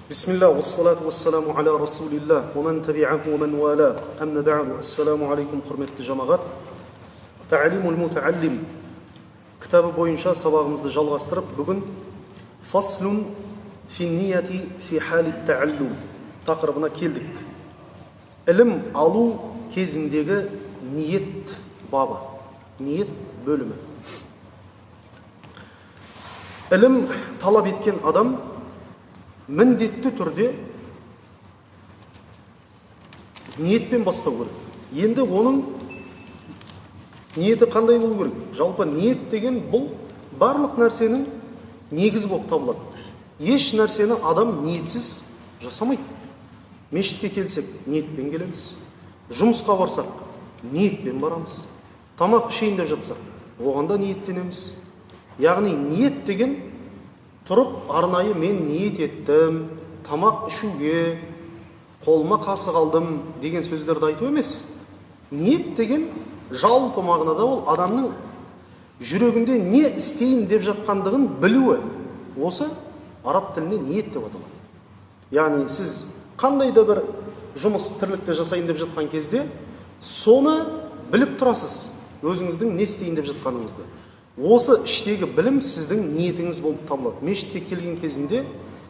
Бисмилля, уассалату уассаламу аля расулилля, уа ман табиаху уа ман уала. Амма ба'ду, ассаламу алейкум, құрметті жамағат. Та'лимул мутааллим кітабы бойынша сабағымызды жалғастырып, бүгін фаслун фи нияти фи хали тааллум тақырыбына келдік. Ілім алу кезіндегі ниет бабы, ниет бөлімі. Ілім талап еткен адам міндетті түрде ниетпен бастау керек. Енді оның ниеті қандай болу керек? Жалпы ниет деген бұл барлық нәрсенің негізі болып табылады. Еш нәрсені адам ниетсіз жасамайды. Мешітке келсек, ниетпен келеміз. Жұмысқа барсақ, ниетпен барамыз. Тамақ ішейін деп жатсақ, оған да ниеттенеміз. Яғни ниет деген тұрып арнайы мен ниет еттім, тамақ ішуге, қолыма қасық алдым деген сөздерді айту емес. Ниет деген жалпы мағынада ол адамның жүрегінде не істейін деп жатқандығын білуі. Осы араб тілінде ниет деп аталады. Яғни сіз қандай да бір жұмыс тірлікті жасайын деп жатқан кезде соны біліп тұрасыз, өзіңіздің не істейін деп жатқаныңызды. Осы іштегі білім сіздің ниетіңіз болып табылады. Мешітке келген кезінде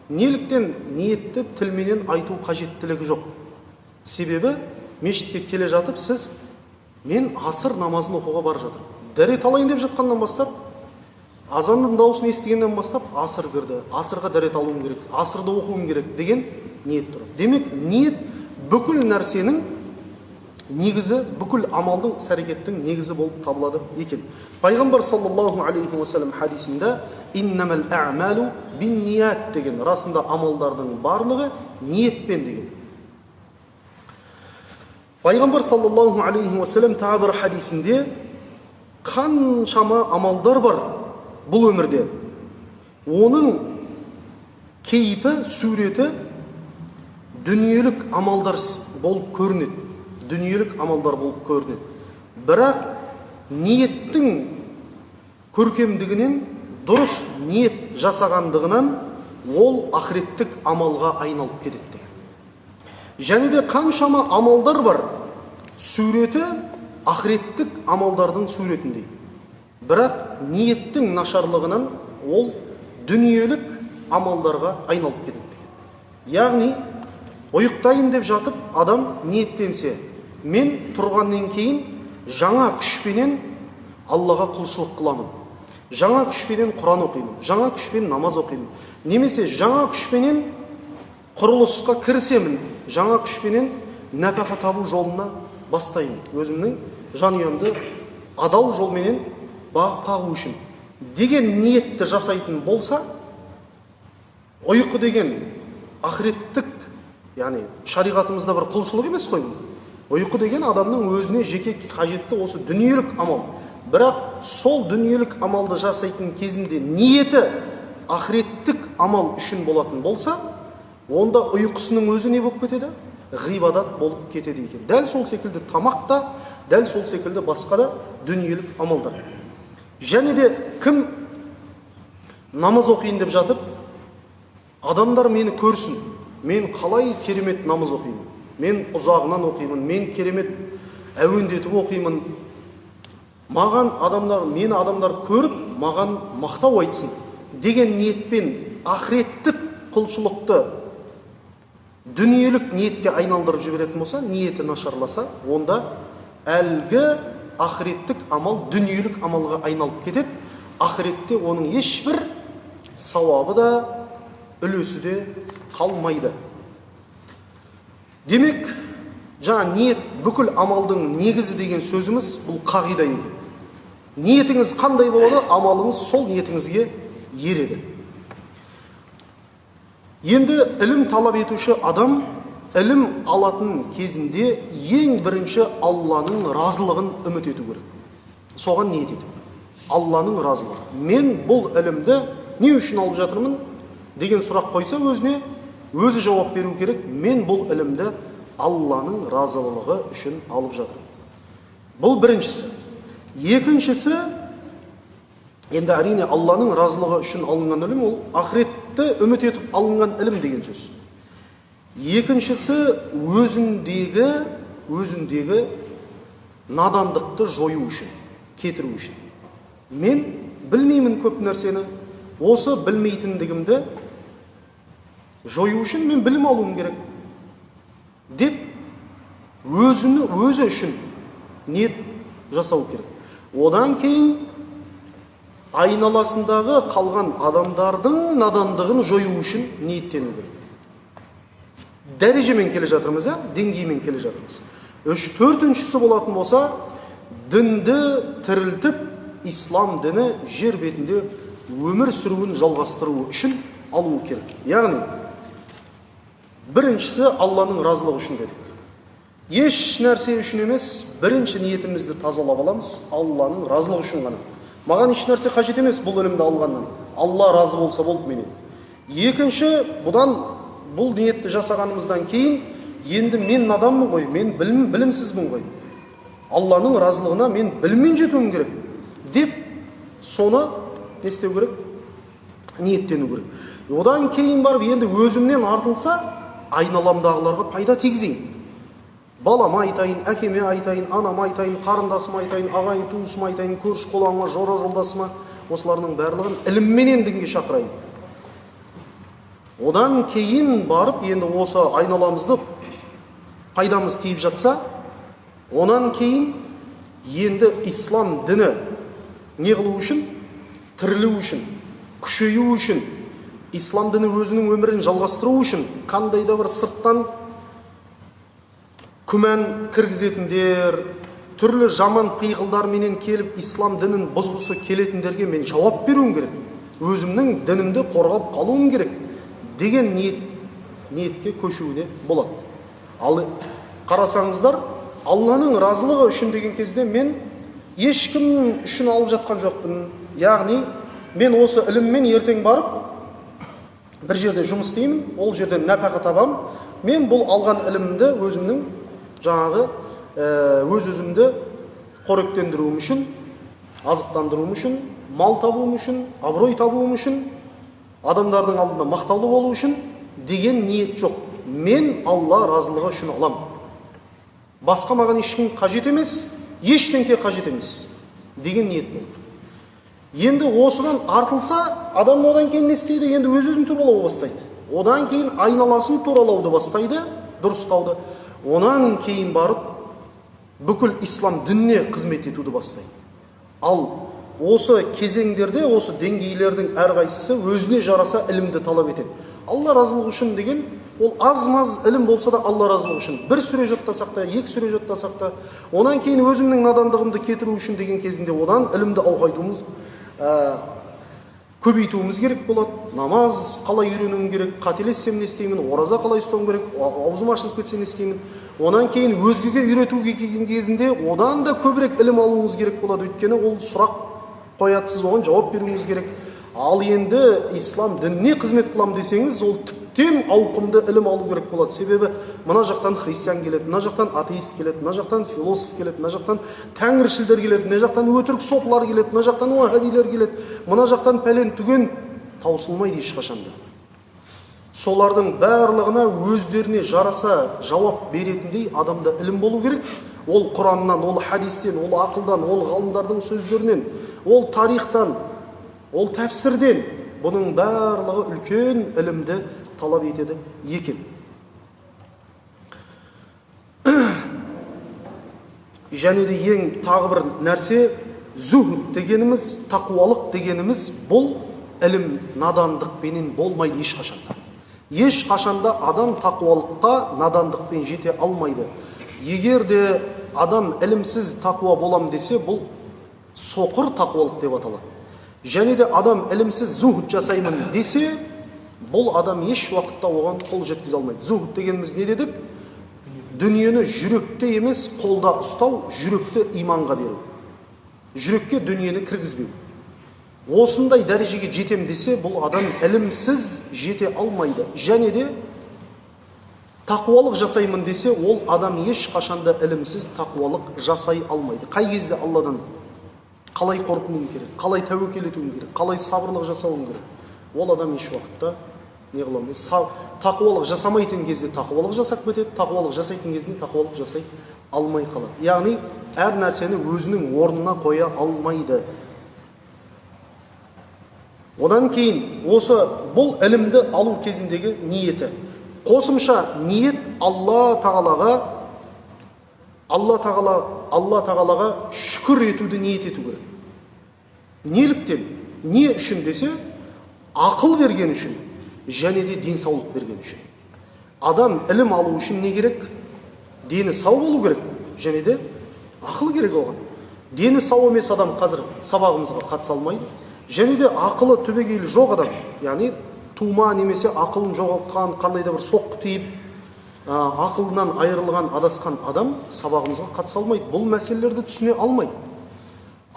неліктен ниетті тілменен айту қажеттілігі жоқ? Себебі мешітке келе жатып сіз мен асыр намазын оқуға бара жатырмын. Дәрет алайын деп жатқаннан бастап, азанның дауысын естігеннен бастап асыр кірді, асырға дәрет алуым керек, асырды оқуым керек деген ниет тұрады. Демек, ниет бүкіл нәрсенің негізі, бүкіл амалдың, іс-әрекеттің негізі болып табылады екен. Пайғамбар саллаллаху алейхи уассалам хадисінде иннамал а'малу бинният деген, расында амалдардың барлығы ниетпен деген. Пайғамбар саллаллаху алейхи уассалам тағы бір хадисінде қаншама амалдар бар бұл өмірде, оның кейпі, суреті дүниелік амалдар болып көрінеді. Дүниелік амалдар болып көрінеді. Бірақ ниеттің көркемдігінен, дұрыс ниет жасағандығынан ол ақыреттік амалға айналып кетеді деген. Және де қаншама амалдар бар, суреті ақыреттік амалдардың суретіндей. Бірақ ниеттің нашарлығынан ол дүниелік амалдарға айналып кетеді деген. Яғни ұйықтайын деп жатып адам ниеттенсе, мен тұрғаннан кейін жаңа күшпенен Аллаға құлшылық қыламын, жаңа күшпенен Құран оқимын, жаңа күшпен намаз оқимын, немесе жаңа күшпенен құрылысқа кірісемін, жаңа күшпенен нәпақа табу жолына бастаймын, өзімнің жанұямды адал жолменен бағып қағу үшін деген ниетті жасайтын болса, ұйқы деген ақыреттік, яғни шариғатымызда бір құлшылық емес қой бұл. Ұйқы деген адамның өзіне жеке қажетті осы дүниелік амал. Бірақ сол дүниелік амалды жасайтын кезінде ниеті ақыреттік амал үшін болатын болса, онда ұйқысының өзі не болып кетеді? Ғибадат болып кетеді екен. Дәл сол секілді тамақ та, дәл сол секілді басқа да дүниелік амалдар. Және де кім намаз оқиын деп жатып, адамдар мені көрсін, мен қалай керемет намаз оқимын, мен ұзағынан оқимын, мен керемет әуендетіп оқимын, маған адамдар, мені адамдар көріп, маған мақтау айтсын деген ниетпен ақыреттік құлшылықты дүниелік ниетке айналдырып жіберетін болса, ниеті нашарласа, онда әлгі ақыреттік амал дүниелік амалға айналып кетеді. Ақыретте оның ешбір сауабы да, үлесі де қалмайды. Демек, жаңа ниет бүкіл амалдың негізі деген сөзіміз бұл қағида екен. Ниетіңіз қандай болады, амалыңыз сол ниетіңізге ереді. Енді ілім талап етуші адам ілім алатын кезінде ең бірінші Алланың разылығын үміт ету керек. Соған ниет ету керек. Алланың разылығы. Мен бұл ілімді не үшін алып жатырмын деген сұрақ қойса өзіне, өзі жауап беру керек. Мен бұл ілімді Алланың разылығы үшін алып жатырмын. Бұл біріншісі. Екіншісі, Енді әрине Алланың разылығы үшін алынған ілім ол ақыретті үміт етіп алынған ілім деген сөз. Екіншісі өзіндегі надандықты жою үшін, кетіру үшін. Мен білмеймін көп нәрсені, осы білмейтіндігімді жою үшін мен білім алуым керек деп өзіні өзі үшін ниет жасау керек. Одан кейін айналасындағы қалған адамдардың надандығын жою үшін ниеттену керек. Дәрежемен келе жатырмыз, деңгеймен келе жатырмыз. Төртіншісі болатын болса, дінді тірілтіп, ислам діні жер бетінде өмір сүруін жалғастыру үшін алу керек. Яғни, біріншісі Алланың разылығы үшін дедік. Еш нәрсе үшін емес, бірінші ниетімізді тазалап аламыз, Алланың разылығы үшін ғана. Маған еш нәрсе қажет емес бұл ілімді алғаннан. Алла разы болса болды менен. Екінші, бұл ниетті жасағанымыздан кейін, енді мен наданмын ғой, мен білімсізбін ғой. Алланың разылығына мен біліммен жетуім керек деп соны не істеу керек? Ниеттену керек. Одан кейін барып енді өзімнен артылса, айналамдағыларға пайда тигізейін. Балама айтайын, әкеме айтайын, анама айтайын, қарындасыма айтайын, ағайын туысыма айтайын, көрші қолаңма, жора жолдасыма, осылардың барлығын ілімменен дінге шақырайын. Одан кейін барып енді осы айналамызды пайдамыз тиіп жатса, онан кейін енді ислам діні не қылу үшін? Тірілу үшін, күшею үшін, ислам діні өзінің өмірін жалғастыру үшін қандай да бір сырттан күмән кіргізетіндер, түрлі жаман пиғылдарменен келіп ислам дінін бұзғысы келетіндерге мен жауап беруім керек, өзімнің дінімді қорғап қалуым керек деген ниетке көшуіне болады. Ал қарасаңыздар, Алланың разылығы үшін деген кезде мен ешкім үшін алып жатқан жоқпын. Яғни мен осы іліммен ертең барып бір жерде жұмыс істеймін, ол жерден нәпақа табам. Мен бұл алған ілімді өзімнің жаңағы өз өзімді қоректендіруім үшін, азықтандыруым үшін, мал табуым үшін, абырой табуым үшін, адамдардың алдында мақтаулы болу үшін деген ниет жоқ. Мен Алла разылығы үшін алам. Басқа маған ешкім қажет емес, ештеңке қажет емес деген ниет болды. Енді осыдан артылса, адам одан кейін не істейді? Енді өз-өзін туралауды бастайды. Одан кейін айналасын туралауды бастайды, дұрыстауды. Онан кейін барып бүкіл ислам дініне қызмет етуді бастайды. Ал осы кезеңдерде, осы деңгейлердің әрқайсысы өзіне жараса ілімді талап етеді. Алла разылығы үшін деген, ол аз-маз ілім болса да Алла разылығы үшін. Бір сүре жаттасақ та, екі сүре жаттасақ та, онан кейін өзімнің надандығымды кетіру үшін деген кезінде одан ілімді аухайтуымыз, көбейтуіміз керек болады. Намаз қалай үйренуім керек, қателессем не істеймін, ораза қалай ұстауым керек, аузым ашылып кетсе не істеймін. Онан кейін өзгеге үйретуге келген кезінде одан да көбірек ілім алуыңыз керек болады. Өйткені ол сұрақ қояды, сіз оған жауап беруіңіз керек. Ал енді ислам дініне қызмет қылам десеңіз, ол тіптен ауқымды ілім алу керек болады. Себебі мына жақтан христиан келеді, мына жақтан атеист келеді, мына жақтан философ келеді, мына жақтан тәңіршілдер келеді, мына жақтан өтірік сопылар келеді, мына жақтан уахабилер келеді, мына жақтан пәлен түген таусылмайды ешқашанда. Солардың барлығына өздеріне жараса жауап беретіндей адамда ілім болу керек. Ол Құраннан, ол хадистен, ол ақылдан, ол ғалымдардың сөздерінен, ол тарихтан, ол тәпсірден, бұның барлығы үлкен ілімді талап етеді екен. Және де ең тағы бір нәрсе, зүһд дегеніміз, тақуалық дегеніміз, бұл ілім надандықпенен болмайды ешқашанда. Ешқашанда адам тақуалыққа надандықпен жете алмайды. Егер де адам ілімсіз тақуа болам десе, бұл соқыр тақуалық деп аталады. Және де адам ілімсіз зухд жасаймын десе, бұл адам еш уақытта оған қол жеткізе алмайды. Зухд дегеніміз не дедік? Дүниені жүректе емес, қолда ұстау, жүректі иманға беру. Жүрекке дүниені кіргізбеу. Осындай дәрежеге жетем десе, бұл адам ілімсіз жете алмайды. Және де тақуалық жасаймын десе, ол адам ешқашанда ілімсіз тақуалық жасай алмайды. Қай кезде Алладан Қалай қорқуым керек, қалай тәуекел етуім керек, қалай сабырлық жасауым керек. Ол адам еш уақытта не қыла алмайды. Тақуалық жасамайтын кезде тақуалық жасап кетеді, тақуалық жасайтын кезінде тақуалық жасай алмай қалады. Яғни әр нәрсені өзінің орнына қоя алмайды. Одан кейін осы бұл ілімді алу кезіндегі ниеті. Қосымша ниет Алла Тағалаға шүкір етуді ниет ету керек. Неліктен? Не үшін десе, ақыл берген үшін, және де денсаулық берген үшін. Адам ілім алу үшін не керек? Дені сау болу керек, және де ақыл керек оған. Дені сау емес адам қазір сабағымызға қатыса алмайды. Және де ақылы түбегейлі жоқ адам, яғни тума немесе ақылын жоғалтқан, қандай да бір соққы тиіп, ақылынан айырылған, адасқан адам сабағымызға қатыса алмайды. Бұл мәселелерді түсіне алмайды.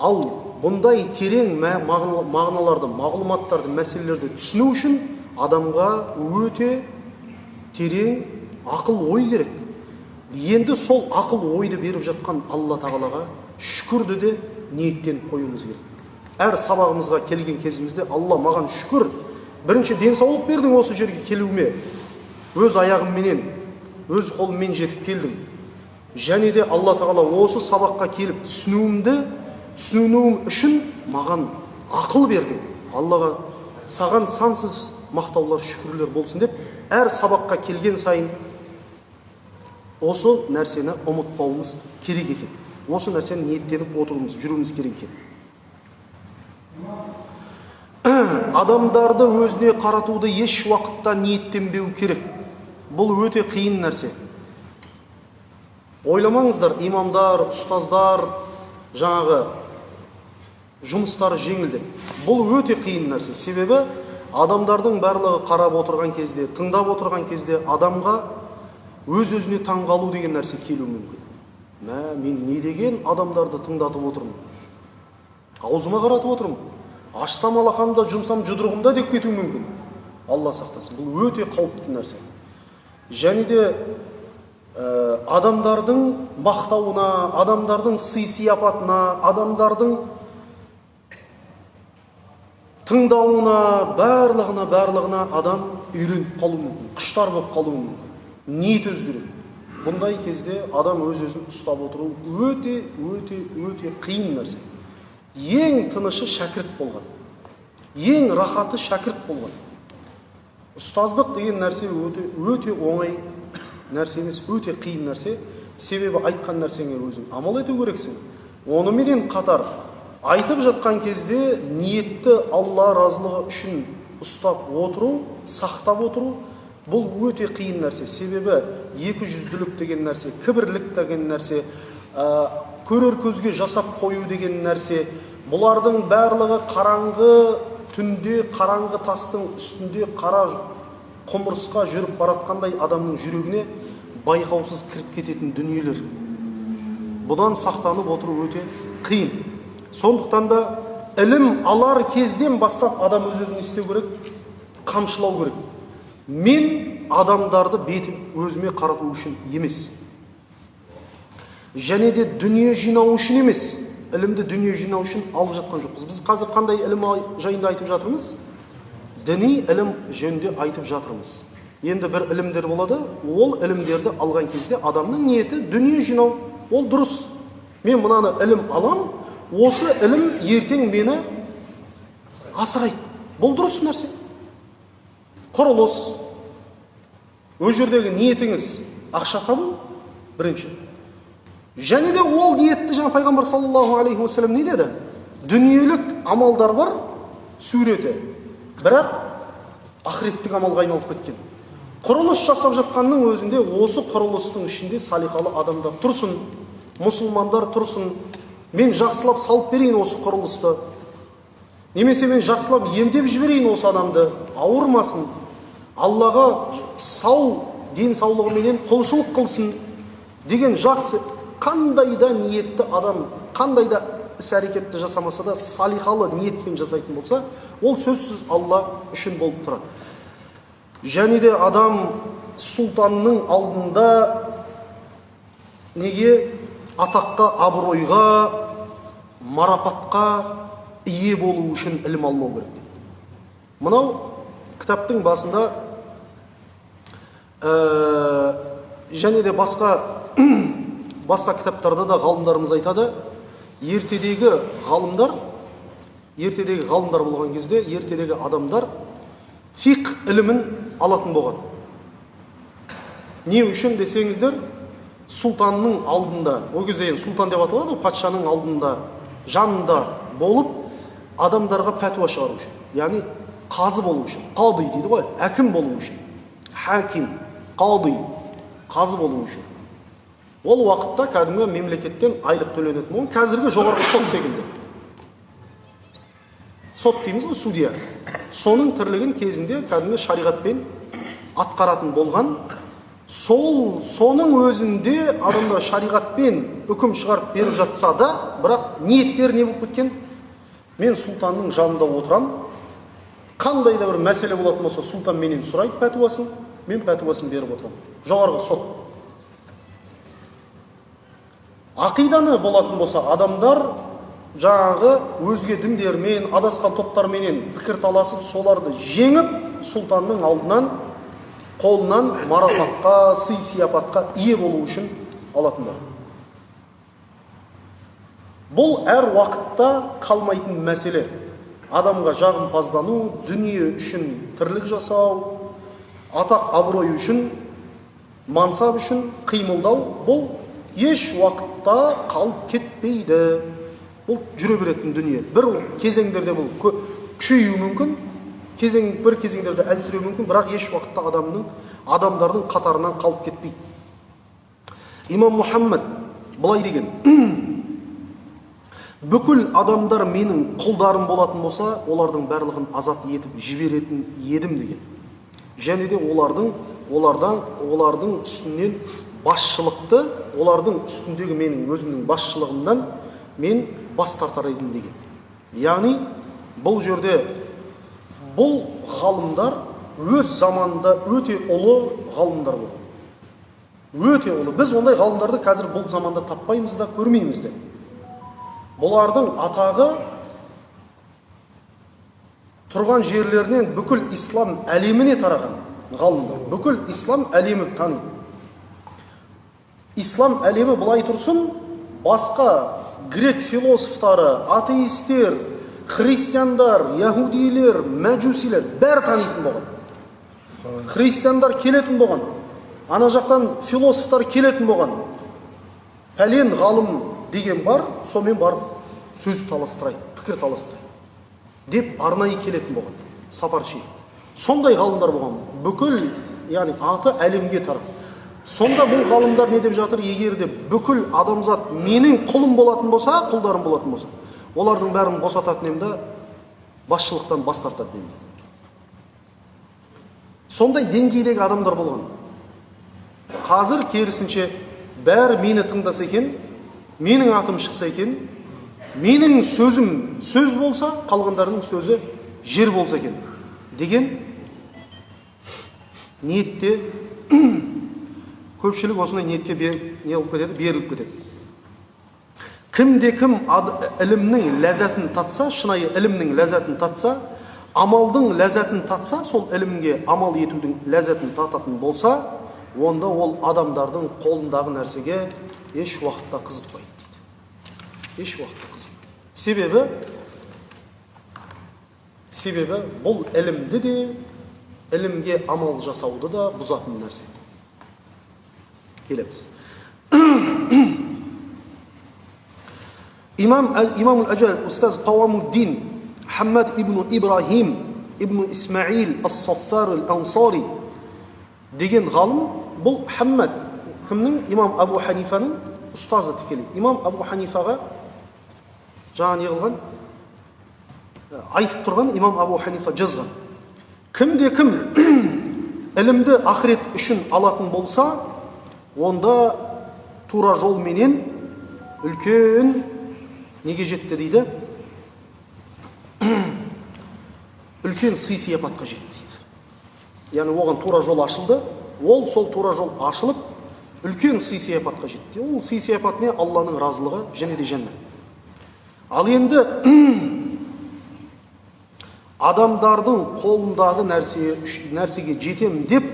Ал бұндай терең мағыналарды, мағлұматтарды, мәселелерді түсіну үшін адамға өте терең ақыл ой керек. Енді сол ақыл ойды беріп жатқан Алла Тағалаға шүкірді де ниеттеніп қоюымыз керек. Әр сабағымызға келген кезімізде Алла маған шүкір, бірінші денсаулық бердің осы жерге келуіме, өз аяғымменен, өз қолыммен жетіп келдім. Және де Алла Тағала осы сабаққа келіп түсінуім үшін маған ақыл бердің. Аллаға саған сансыз мақтаулар, шүкірлер болсын деп әр сабаққа келген сайын осы нәрсені ұмытпауымыз керек екен. Осы нәрсені ниеттеніп отыруымыз, жүруіміз керек екен. Адамдарды өзіне қаратуды еш уақытта ниеттенбеу керек. Бұл өте қиын нәрсе. Ойламаңыздар, имамдар, ұстаздар жаңағы жұмыстары жеңіл деп. Бұл өте қиын нәрсе. Себебі адамдардың барлығы қарап отырған кезде, тыңдап отырған кезде адамға өз-өзіне таңғалу деген нәрсе келуі мүмкін. Мә, мен не деген адамдарды тыңдатып отырмын? Аузыма қаратып отырмын. Ашсам алақанымда, жұмсам жұдырығымда деп кетуі мүмкін. Алла сақтасын. Бұл өте қауіпті нәрсе. Және де адамдардың мақтауына, адамдардың сый-сияпатына, адамдардың тыңдауына, барлығына адам үйреніп қалуы мүмкін, құштар болып қалуы мүмкін. Ниет өзгереді. Бұндай кезде адам өз-өзін ұстап отыру өте, өте, өте қиын нәрсе. Ең тынышы шәкірт болған. Ең рахаты шәкірт болған. Ұстаздық деген нәрсе өте, өте оңай нәрсе емес, өте қиын нәрсе. Себебі айтқан нәрсеңе өзің амал ету керексің. Оныменен қатар айтып жатқан кезде ниетті Алла разылығы үшін ұстап отыру, сақтап отыру, бұл өте қиын нәрсе. Себебі екі жүзділік деген нәрсе, кібірлік деген нәрсе, көрер көзге жасап қою деген нәрсе, бұлардың барлығы қараңғы түнде, қараңғы тастың үстінде қара құмырсқа жүріп баратқандай адамның жүрегіне байқаусыз кіріп кететін дүниелер. Бұдан сақтанып отыру өте қиын. Сондықтан да ілім алар кезден бастап адам өз-өзін істеу керек, қамшылау керек. Мен адамдарды бетім өзіме қарату үшін емес. Және де дүние жинау үшін емес. Ілімді дүние жинау үшін алып жатқан жоқпыз. Біз қазір қандай ілім жайында айтып жатырмыз? Діни ілім жөнінде айтып жатырмыз. Енді бір ілімдер болады, ол ілімдерді алған кезде адамның ниеті дүние жинау. Ол дұрыс. Мен мынаны ілім алам, осы ілім ертең мені асырайды. Бұл дұрыс нәрсе. Құрылыс. Ол жердегі ниетіңіз ақша табу бірінші. Және де ол ниетті жаңа пайғамбар саллаллаху алейхи уассалам не деді? Дүниелік амалдар бар, суреті. Бірақ ақыреттік амалға айналып кеткен. Құрылыс жасап жатқанның өзінде осы құрылыстың ішінде салиқалы адамдар тұрсын, мұсылмандар тұрсын. Мен жақсылап салып берейін осы құрылысты. Немесе мен жақсылап емдеп жіберейін осы адамды, ауырмасын. Аллаға сау денсаулығыменен құлшылық қылсын деген жақсы қандай да ниетті адам, қандай да іс-әрекетті жасамаса да салиқалы ниетпен жасайтын болса, ол сөзсіз Алла үшін болып тұрады. Және де адам сұлтанның алдында неге атаққа, абыройға марапатқа ие болу үшін ілім алмау керек дейді. Мынау кітаптың басында және де басқа кітаптарда да ғалымдарымыз айтады, ертедегі ғалымдар болған кезде ертедегі адамдар фиқх ілімін алатын болған. Не үшін десеңіздер, сұлтанның алдында, ол кезде енді сұлтан деп аталады, патшаның алдында, жанында болып, адамдарға пәтуа шығару үшін, яғни қазы болу үшін, қады дейді ғой, әкім болу үшін, хаким, қады, қазы болу үшін. Ол уақытта кәдімгі мемлекеттен айлық төленетін болған, қазіргі жоғарғы сот секілді. Сот дейміз ғой, судья. Соның тірлігін кезінде кәдімгі шариғатпен атқаратын болған. Соның өзінде адамдар шариғатпен үкім шығарып беріп жатса да, бірақ ниеттері не болып кеткен? Мен сұлтанның жанында отырам, қандай да бір мәселе болатын болса, сұлтан менен сұрайды пәтуасын, мен пәтуасын беріп отырам. Жоғарғы сот. Ақиданы болатын болса, адамдар жаңағы өзге діндермен, адасқан топтарменен пікір таласып, соларды жеңіп, сұлтанның алдынан, қолынан марапатқа, сый-сияпатқа ие болу үшін алатын болған. Бұл әр уақытта қалмайтын мәселе. Адамға жағымпаздану, дүние үшін тірлік жасау, атақ абырой үшін, мансап үшін қимылдау, бұл еш уақытта қалып кетпейді. Бұл жүре беретін дүние. Бір кезеңдерде бұл күшеюі мүмкін, бір кезеңдерде әлсіреуі мүмкін, бірақ еш уақытта адамдардың қатарынан қалып кетпейді. Имам Мұхаммад былай деген: бүкіл адамдар менің құлдарым болатын болса, олардың барлығын азат етіп жіберетін едім деген. Және де олардың үстінен басшылықты, олардың үстіндегі менің өзімнің басшылығымнан мен бас тартар едім деген. Яғни бұл жерде бұл ғалымдар өз заманында өте ұлы ғалымдар болған. Өте ұлы. Біз ондай ғалымдарды қазір бұл заманда таппаймыз да, көрмейміз де. Бұлардың атағы тұрған жерлерінен бүкіл ислам әлеміне тараған ғалымдар. Бүкіл ислам әлемі таниды. Ислам әлемі былай тұрсын, басқа грек философтары, атеистер, христиандар, яхудилер, мәжусилер бәрі танитын болған. Христиандар келетін болған. Ана жақтан философтар келетін болған. Пәлен ғалым деген бар, сонымен барып сөз таластырайық, пікір таластырайық деп арнайы келетін болған, сапар шегіп. Сондай ғалымдар болған. Бүкіл, яғни аты әлемге тарап. Сонда бұл ғалымдар не деп жатыр? Егер де бүкіл адамзат менің құлым болатын болса, құлдарым болатын болса, олардың бәрін босататын едім да, басшылықтан бас тартатын едім. Сондай деңгейдегі адамдар болған. Қазір керісінше бәрі мені тыңдаса екен, менің атым шықса екен, менің сөзім сөз болса, қалғандарының сөзі жер болса екен деген ниетте көпшілік осындай ниетке не болып кетеді, беріліп кетеді. Кімде кім ілімнің ләззатын татса, шынайы ілімнің ләззатын татса, амалдың ләззатын татса, сол ілімге амал етудің ләззатын тататын болса, онда ол адамдардың қолындағы нәрсеге еш уақытта қызықпайды дейді. Еш уақытта қызықпайды. Себебі бұл ілімді де, ілімге амал жасауды да бұзатын нәрсе. Келеміз. Имам Аль-Аджал, Устаз Қауамуддин, Хаммад ибн Ибрахим ибн Исмаил Ас-Саффар Аль-Ансари деген ғалым, бұл Хаммад кімнің? Имам Абу Ханифаның ұстазы тікелей. Имам Абу Ханифаға жаңа не қылған? Айтып тұрған Имам Абу Ханифа жазған. Кімде кім ілімді ақырет үшін алатын болса, онда тура жолменен үлкен неге жетті дейді? Үлкен сый-сияпатқа жетті дейді. Яғни оған тура жол ашылды, ол сол тура жол ашылып, үлкен сый-сияпатқа жетті. Ол сый-сияпат не? Алланың разылығы және де жәннат. Ал енді адамдардың қолындағы нәрсеге жетем деп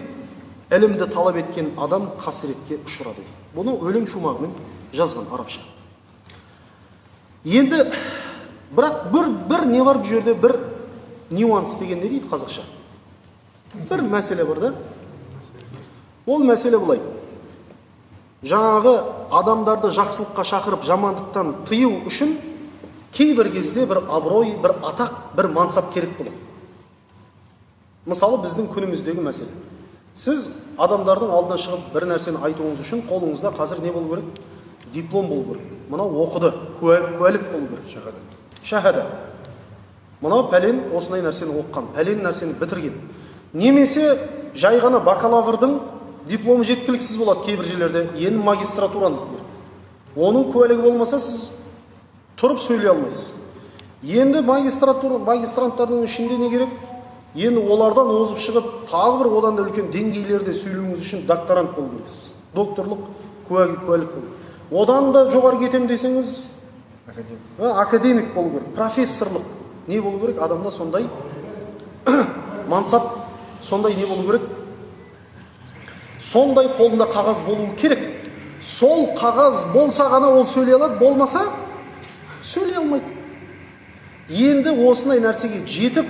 ілімді талап еткен адам қасіретке ұшырады дейді. Бұны өлең шумағымен жазған арабша. Енді бірақ бір не бар бұл жерде, бір нюанс деген не дейді қазақша? Бір мәселе бар да. Ол мәселе былай. Жаңағы адамдарды жақсылыққа шақырып, жамандықтан тыю үшін кейбір кезде бір абырой, бір атақ, бір мансап керек болады. Мысалы, біздің күніміздегі мәселе. Сіз адамдардың алдына шығып бір нәрсені айтуыңыз үшін қолыңызда қазір не болу керек? Диплом болу керек. Мынау оқыды, куәлік болу керек. Шахада. Шахада. Мынау пәлен осындай нәрсені оқыған, пәлен нәрсені бітірген. Немесе жай ғана бакалаврдың дипломы жеткіліксіз болады кейбір жерлерде, енді магистратураны керек. Оның куәлігі болмаса сіз тұрып сөйлей алмайсыз. Енді магистранттардың ішінде не керек? Енді олардан озып шығып, тағы бір одан да үлкен деңгейлерде сөйлеуіңіз үшін докторант болу керексіз. Докторлық куәлік болу. Одан да жоғары кетем десеңіз, академик болу керек, профессорлық не болу керек? Адамда сондай мансап, сондай не болу керек? Сондай қолында қағаз болу керек. Сол қағаз болса ғана ол сөйлей алады, болмаса сөйлей алмайды. Енді осындай нәрсеге жетіп,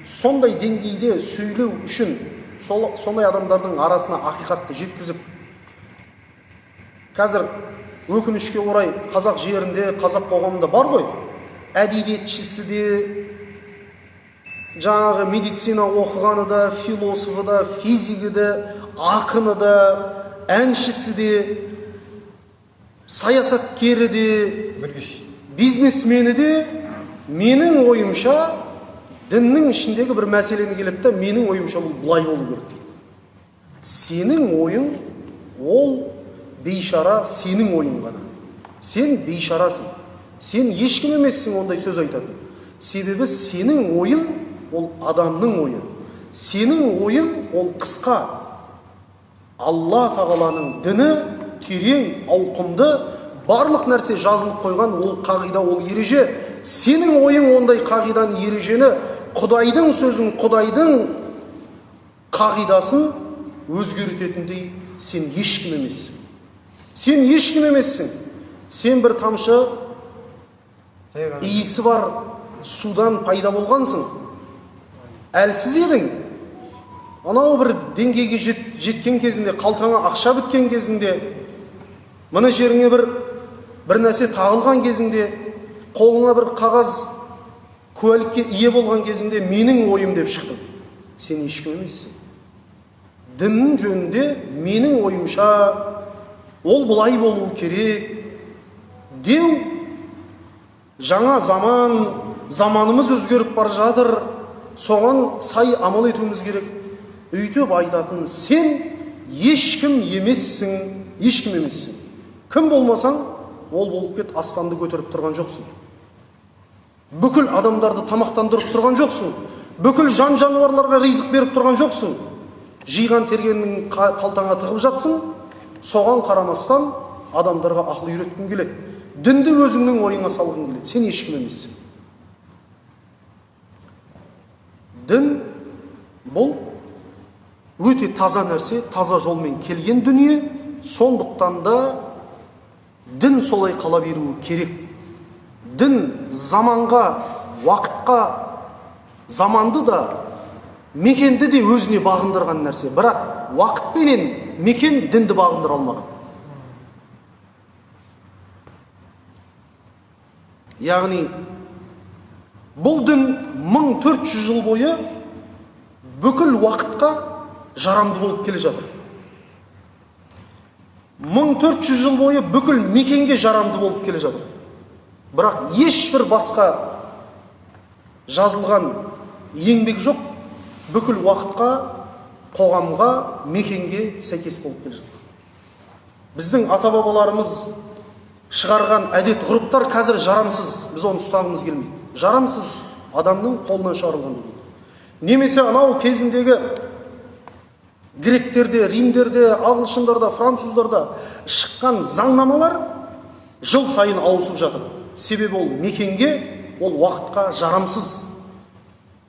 сондай деңгейде сөйлеу үшін, сондай адамдардың арасына ақиқатты жеткізіп, қазір өкінішке орай қазақ жерінде, қазақ қоғамында бар ғой, әдебиетшісі де, жаңағы медицина оқығаны да, философы да, физигі де, ақыны да, әншісі де, саясаткері де, бизнесмені де, менің ойымша діннің ішіндегі бір мәселені келеді де, менің ойымша бұл былай болу керек дейді. Сенің ойың ол бейшара, сенің ойың ғана. Сен бейшарасың. Сен ешкім емессің ондай сөз айтатын. Себебі сенің ойың ол адамның ойы. Сенің ойың ол қысқа. Алла тағаланың діні терең, ауқымды, барлық нәрсе жазылып қойған ол қағида, ол ереже. Сенің ойың ондай қағиданы, ережені, Құдайдың сөзін, Құдайдың қағидасын өзгертетіндей сен ешкім емессің. Сен ешкім емессің. Сен бір тамшы иісі бар судан пайда болғансың. Әлсіз едің. Анау бір деңгейге жеткен кезінде, қалтаңа ақша біткен кезінде, мына жеріңе бір нәрсе тағылған кезінде, қолыңа бір қағаз куәлікке ие болған кезінде менің ойым деп шықтың. Сен ешкім емессің. Діннің жөнінде менің ойымша ол былай болу керек деу, жаңа заман, заманымыз өзгеріп бара жатыр, соған сай амал етуіміз керек. Өйтіп айтатын сен ешкім емессің, ешкім емессің. Кім болмасаң, ол болып кет, аспанды көтеріп тұрған жоқсың. Бүкіл адамдарды тамақтандырып тұрған жоқсың. Бүкіл жан-жануарларға ризық беріп тұрған жоқсың. Жиған тергеннің қалтаңа тығып жатсың, соған қарамастан адамдарға ақыл үйреткің келеді. Дінді өзіңнің ойыңа салғың келеді. Сен ешкім емессің. Дін бұл өте таза нәрсе, таза жолмен келген дүние, сондықтан да дін солай қала беруі керек. Дін заманға, уақытқа, заманды да, мекенді де өзіне бағындырған нәрсе. Бірақ уақытпенен мекен дінді бағындыра алмаған. Яғни бұл дін 1400 жыл бойы бүкіл уақытқа жарамды болып келе жатыр. 1400 жыл бойы бүкіл мекенге жарамды болып келе жатыр. Бірақ ешбір басқа жазылған еңбек жоқ, бүкіл уақытқа, қоғамға, мекенге сәйкес болып келе жатыр. Біздің ата-бабаларымыз шығарған әдет ғұрыптар қазір жарамсыз, біз оны ұстағымыз келмейді. Жарамсыз, адамның қолынан шығарылған дүние. Немесе анау кезіндегі гректерде, римдерде, ағылшындарда, француздарда шыққан заңнамалар жыл сайын ауысып жатыр. Себебі ол мекенге, ол уақытқа жарамсыз.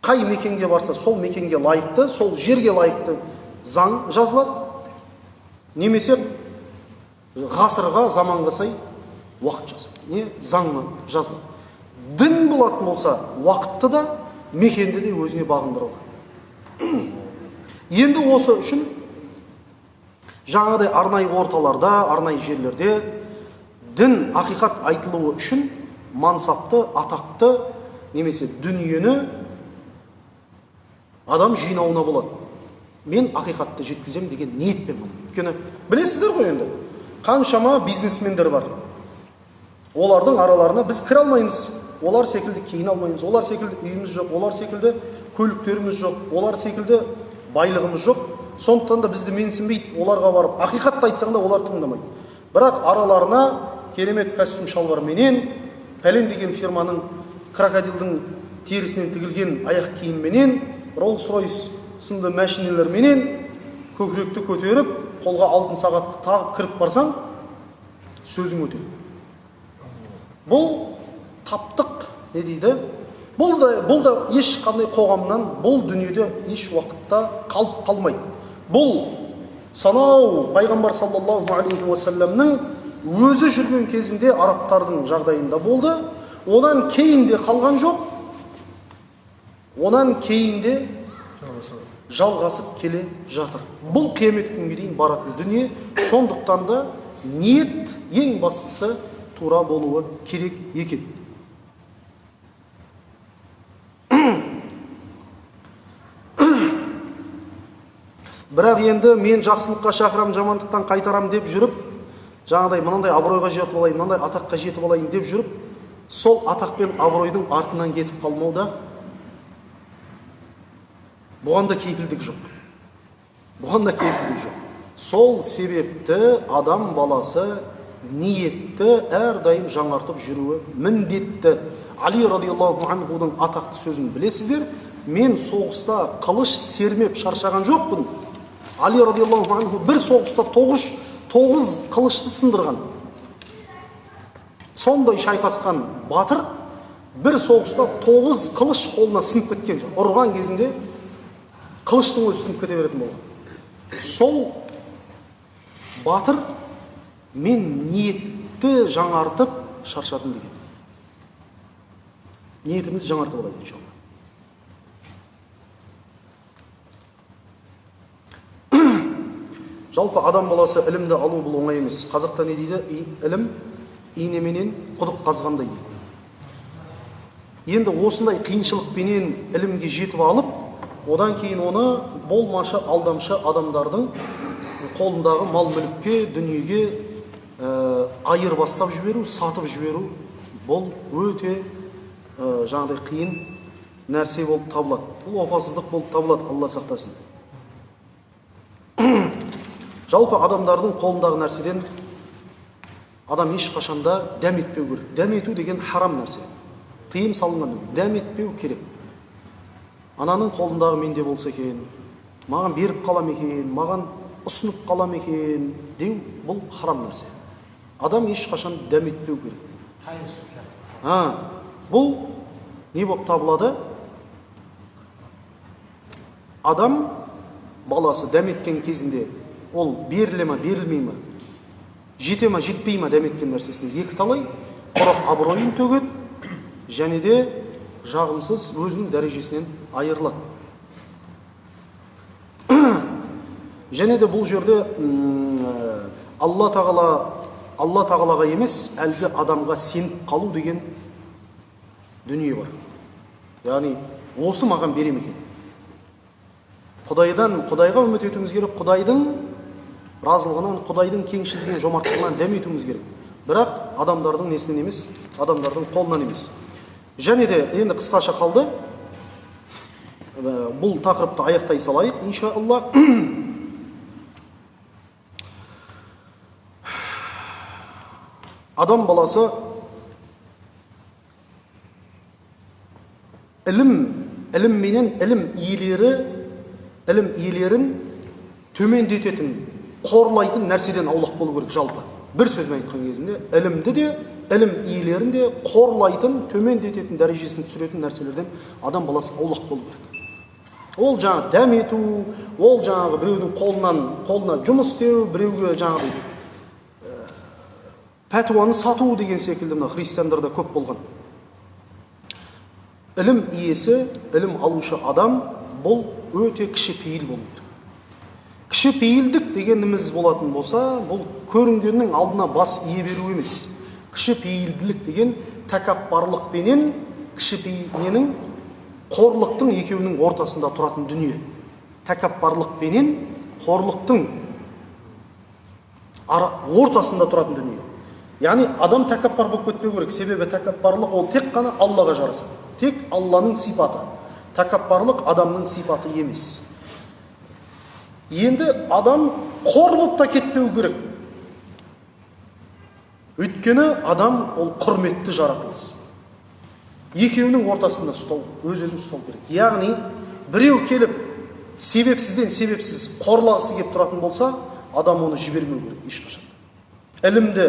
Қай мекенге барса, сол мекенге лайықты, сол жерге лайықты заң жазылады. Немесе ғасырға, заманға сай уақыт жазылады. Не заңны жазылады. Дін болатын болса, уақытты да, мекенді де өзіне бағындырылған. Енді осы үшін жаңағыдай арнайы орталарда, арнайы жерлерде дін ақиқат айтылуы үшін мансапты, атақты немесе дүниені адам жинауына болады. Мен ақиқатты жеткізем деген ниетпен ғана. Өйткені білесіздер ғой енді, қаншама бизнесмендер бар. Олардың араларына біз кіре алмаймыз. Олар секілді киіне алмаймыз, олар секілді үйіміз жоқ, олар секілді көліктеріміз жоқ, олар секілді байлығымыз жоқ. Сондықтан да бізді менсінбейді, оларға барып ақиқатты айтсаң да олар тыңдамайды. Бірақ араларына керемет костюм шалбарменен, пәлен деген фирманың крокодилдің терісінен тігілген аяқ киімменен, Rolls-Royce сынды мәшинелерменен көкіректі көтеріп, қолға алтын сағатты тағып кіріп барсаң, сөзің өтеді. Бұл таптық, не дейді? Бұл да ешқандай қоғамнан, бұл дүниеде еш уақытта қалып қалмайды. Бұл сонау пайғамбар саллаллаху алейхи уассаламның өзі жүрген кезінде арабтардың жағдайында болды. Одан кейін де қалған жоқ. Одан кейін де жалғасып келе жатыр. Бұл қиямет күнге дейін баратын дүние. Сондықтан да ниет ең бастысы тура болуы керек екен. Бірақ енді мен жақсылыққа шақырам, жамандықтан қайтарам деп жүріп, жаңағыдай мынандай абыройға жетіп алайын, мынандай атаққа жетіп алайын деп жүріп, сол атақ пен абыройдың артынан кетіп қалмауда бұған да кепілдік жоқ. Бұған да кепілдік жоқ. Сол себепті адам баласы ниетті әрдайым жаңартып жүруі міндетті. Али радиаллаху анхудың атақты сөзін білесіздер. Мен соғыста қылыш сермеп шаршаған жоқпын. Али радиаллаху анху бір соғыста 9 қылышты сындырған. Сондай шайқасқан батыр бір соғыста 9 қылыш қолына сынып кеткен жоқ. Ұрған кезінде қылыштың өзі сынып кете беретін болған. Сол батыр мен ниетті жаңартып шаршадым деген. Ниетімізді жаңартып алайық иншалла. Жалпы адам баласы ілімді алу бұл оңай емес. Қазақта не дейді? Ілім инеменен құдық қазғандай дейді. Енді осындай қиыншылықпенен ілімге жетіп алып, одан кейін оны болмашы алдамшы адамдардың қолындағы мал-мүлікке, дүниеге айырбастап жіберу, сатып жіберу бұл өте жаңағыдай қиын нәрсе болып табылады. Бұл опасыздық болып табылады, Алла сақтасын. Жалпы адамдардың қолындағы нәрседен адам ешқашанда дәм етпеу керек. Дәм ету деген харам нәрсе. Тыйым салынған дәм етпеу керек. Ананың қолындағы менде болса екен, маған беріп қала ма екен, маған ұсынып қала ма екен деу бұл харам нәрсе. Адам ешқашан дәм етпеу керек. Бұл не болып табылады? Адам баласы дәм еткен кезінде ол беріле ма, берілмей ма, жете ма, жетпей ма дәм еткен нәрсесіне екі талай, құрақ абыройын төгеді, және де жағымсыз өзінің дәрежесінен айырылады. Және де бұл жерде Алла Тағалаға емес, әлгі адамға сеніп қалу деген дүние бар. Яғни осы маған бере ме екен? Құдайға үміт етуіміз керек, Құдайдың разылығынан, Құдайдың кеңшілігінен, жомарттығынан дәм етуіміз керек. Бірақ адамдардың несінен емес, адамдардың қолынан емес. Және де енді қысқаша қалды. Бұл тақырыпты аяқтай салайық, иншалла. Адам баласы ілім менен ілім иелерін төмендететін, қорлайтын нәрседен аулақ болу керек жалпы. Бір сөзбен айтқан кезінде ілімді де, ілім иелерін де қорлайтын, төмендететін, дәрежесін түсіретін нәрселерден адам баласы аулақ болу керек. Ол жаңағы дәм ету, ол жаңағы біреудің қолына жұмыс істеу, біреуге жаңағы пәтуаны сату деген секілді мына христиандарда көп болған. Ілім иесі, ілім алушы адам бұл өте кішіпейіл болу керек. Кішіпейілдік дегеніміз болатын болса, бұл көрінгеннің алдына бас ие беру емес. Кішіпейілділік деген тәкаппарлық пенен кішіпейілненің қорлықтың екеуінің ортасында тұратын дүние. Тәкаппарлық пенен қорлықтың ортасында тұратын дүние. Яғни адам тәкаппар болып кетпеу керек. Себебі тәкаппарлық ол тек қана Аллаға жарасады. Тек Алланың сипаты. Тәкаппарлық адамның сипаты емес. Енді адам қор болып та кетпеу керек. Өйткені адам ол құрметті жаратылыс. Екеуінің ортасында ұстау, өз-өзін ұстау керек. Яғни біреу келіп себепсізден себепсіз қорлағысы келіп тұратын болса, адам оны жібермеу керек ешқашан. Ілімді,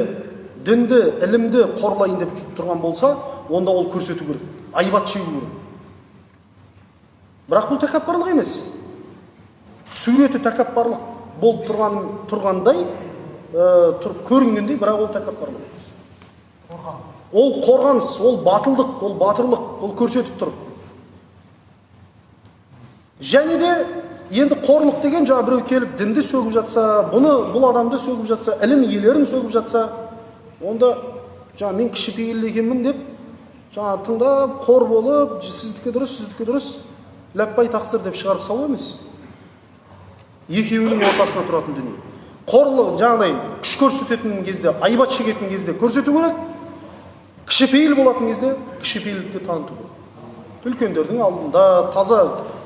дінді, ілімді қорлайын деп тұрған болса, онда ол көрсету керек, айбат шегу керек. Бірақ бұл тәкаппарлық емес. Суреті тәкаппарлық болып тұрғандай, көрінгендей, бірақ ол тәкаппарлық емес. Ол қорғаныс, ол батылдық, ол батырлық, ол көрсетіп тұр. Және де енді қорлық деген жаңа біреу келіп дінді сөгіп жатса, бұл адамды сөгіп жатса, ілім иелерін сөгіп жатса, онда жаңа мен кішіпейіл екенмін деп жаңа тыңдап, қор болып, сіздікі дұрыс, сіздікі дұрыс, ләппай тақсыр деп шығарып салу емес. Екеуінің ортасында тұратын дүние. Қорлық жаңағыдай күш көрсететін кезде, айбат шегетін кезде көрсету керек. Кішіпейіл болатын кезде кішіпейілдікті таныту керек. Үлкендердің алдында, таза,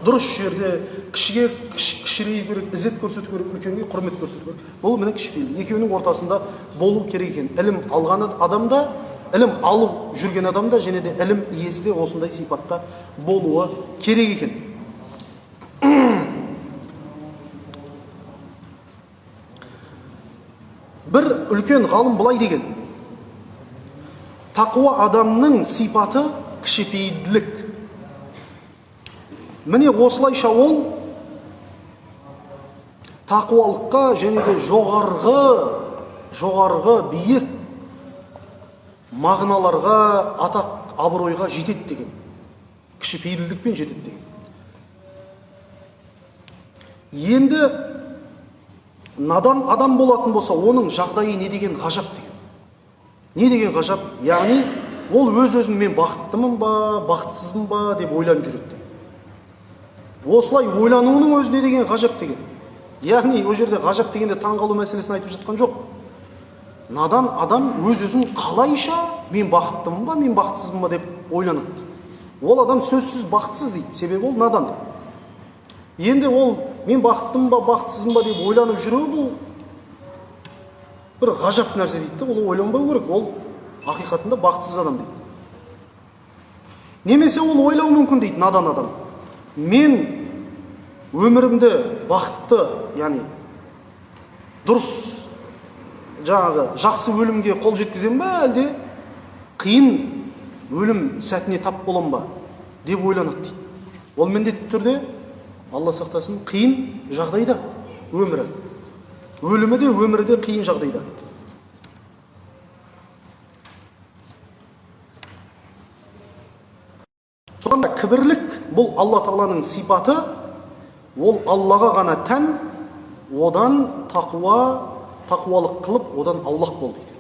дұрыс жерде кішіге кішірею керек, ізет көрсету керек, үлкенге құрмет көрсету керек. Бұл міне кішіпейіл. Екеуінің ортасында болу керек екен. Ілім алған адамда, ілім алып жүрген адамда және де ілім иесі де осындай сипатта болуы керек екен. Бір үлкен ғалым былай деген: тақуа адамның сипаты кішіпейілділік. Міне осылайша ол тақуалыққа және де жоғарғы биік мағыналарға, атақ абыройға жетеді деген. Кішіпейілділікпен жетеді деген. Енді надан адам болатын болса, оның жағдайы не деген ғажап деген. Не деген ғажап? Яғни ол өз-өзін мен бақыттымын ба, бақытсызбын ба деп ойланып жүреді деген. Осылай ойлануының өзі не деген ғажап деген. Яғни ол жерде ғажап дегенде таңғалу мәселесін айтып жатқан жоқ. Надан адам өз-өзін қалайша мен бақыттымын ба, мен бақытсызбын ба деп ойланады. Ол адам сөзсіз бақытсыз дейді, себебі ол надан. Енді ол мен бақыттымын ба, бақытсызбын ба деп ойланып жүруі бұл бір ғажап нәрсе дейді, ол ойланбау керек, ол ақиқатында бақытсыз адам дейді. Немесе ол ойлауы мүмкін дейді надан адам. Мен өмірімді бақытты, яғни дұрыс жаңағы жақсы өлімге қол жеткіземін ба, әлде қиын өлім сәтіне тап боламын ба деп ойланады дейді. Ол міндетті түрде, Алла сақтасын, қиын жағдайда өмірі. Өлімі де, өмірі де қиын жағдайда. Сонда кібірлік бұл Алла Тағаланың сипаты, ол Аллаға ғана тән, одан тақуалық қылып, одан аулақ бол дейді.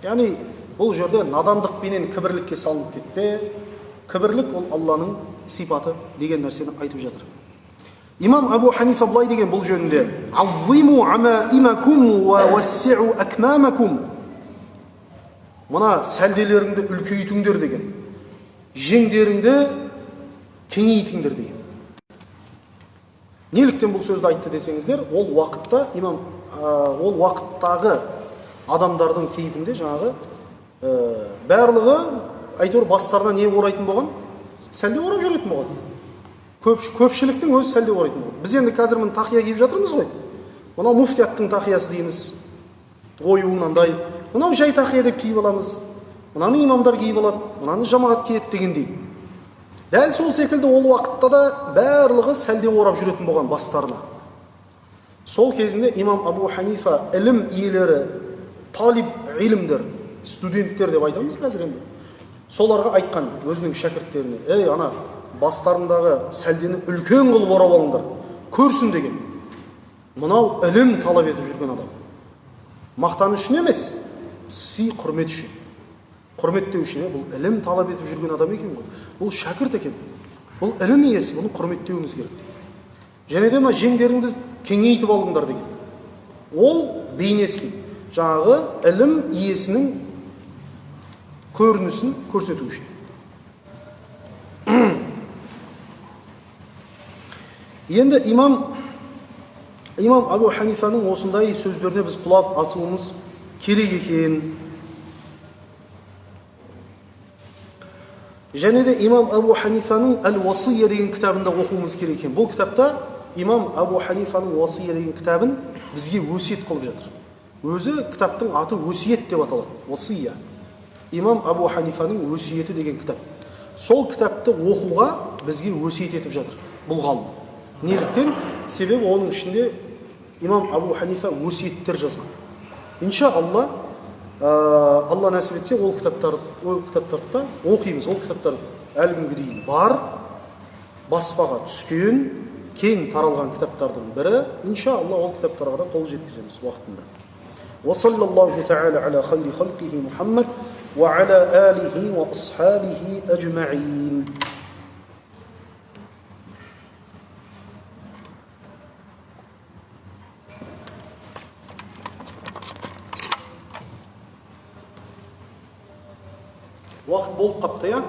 Яғни бұл жерде надандықпенен кібірлікке салынып кетпе, кібірлік ол Алланың сипаты деген нәрсені айтып жатыр. Имам Абу Ханифа былай деген бұл жөнінде: «Аззиму амаимакум ва вассиу акмамакум». Мына сәлделеріңді үлкейтіңдер деген, жеңдеріңді кеңейтіңдер деген. Неліктен бұл сөзді айтты десеңіздер, ол уақытта имам, ол уақыттағы адамдардың кейпінде жаңағы барлығы әйтеуір бастарына не орайтын болған? Сәлде орап жүретін болған. Көпшіліктің өзі сәлде орайтын болған. Біз енді қазір міне тақия киіп жатырмыз ғой. Мынау муфтияттың тақиясы дейміз. Ою мынандай. Мынау жай тақия деп киіп аламыз, мынаны имамдар киіп алады, мынаны жамағат киеді дегендей. Дәл сол секілді ол уақытта да барлығы сәлде орап жүретін болған бастарына. Сол кезінде имам Абу Ханифа ілім иелері, талиб илімдер, студенттер деп айтамыз қазір енді. Соларға айтқан өзінің шәкірттеріне: "Ей, ана бастарындағы сәлдені үлкен қылып орап алыңдар, көрсін" деген. Мынау ілім талап етіп жүрген адам. Мақтан үшін емес, сый құрмет үшін. Құрметтеу үшін, бұл ілім талап етіп жүрген адам екен ғой. Бұл шәкірт екен. Бұл ілім иесі, бұны құрметтеуіміз керек. Және де мына жеңдеріңді кеңейтіп алыңдар деген. Ол бейнесін, жаңағы ілім иесінің көрінісін көрсету үшін. Енді имам Абу Ханифаның осындай сөздеріне біз құлақ асуымыз керек екен. Және де имам Абу Ханифаның Әл-Уасия деген кітабында оқуымыз керек екен. Бұл кітапта имам Абу Ханифаның Уасия деген кітабын бізге өсиет қылып жатыр. Өзі кітаптың аты өсиет деп аталады. Уасия. Имам Абу Ханифаның өсиеті деген кітап. Сол кітапты оқуға бізге өсиет етіп жатыр бұл ғалым. Неліктен? Себебі оның ішінде имам Абу Ханифа өсиеттер жазған. Инша Алла, Алла нәсіп етсе, ол кітаптарды да оқимыз. Ол кітаптар әлі күнге дейін бар, баспаға түскен, кең таралған кітаптардың бірі. Инша Алла, ол кітаптарға да қол жеткіземіз уақытында. وصلى الله تعالى على خير خلقه محمد وعلى آله وأصحابه أجمعين. Уақыт болып қапты, я?